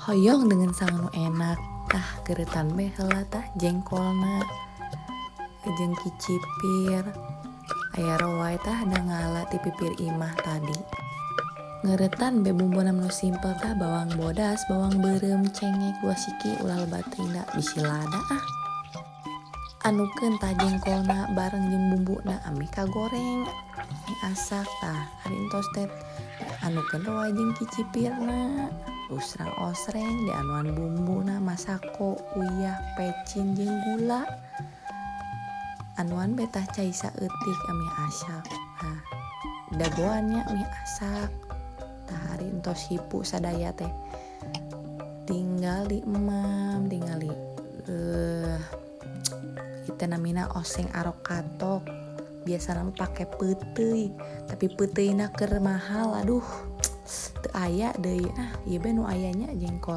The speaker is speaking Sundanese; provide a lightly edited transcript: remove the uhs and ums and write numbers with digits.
Hoyong deungeun sangu nu enak, tah geuretan we heula tah jengkolna jeung kicipir. Aya roay tah da ngala ti pipir imah tadi. Ngeuretan be bumbuna nu simpel tah, bawang bodas, bawang beureum, cengek dua siki, ulah loba teuing da bisi lada ah. Anukeun tah jengkolna bareng jeung bumbuna ameh kagoreng asak. Tah, ari entos teh anukeun roay jeung kicipirna, usrang osreng, dianuan bumbuna masako, uyah, pecin jeung gula. Anuan be tah cai saeutik ameh asak. Nah, dagoan nya ameh asak. Tah, ari entos hipu sadaya teh tinggal diemam, tinggal di ieu namina oseng arok katok. Biasana mah pake peuteuy, tapi peuteuyna keur mahal, aduh, teu aya deui. Ah, ieu be nu aya nya jengkol.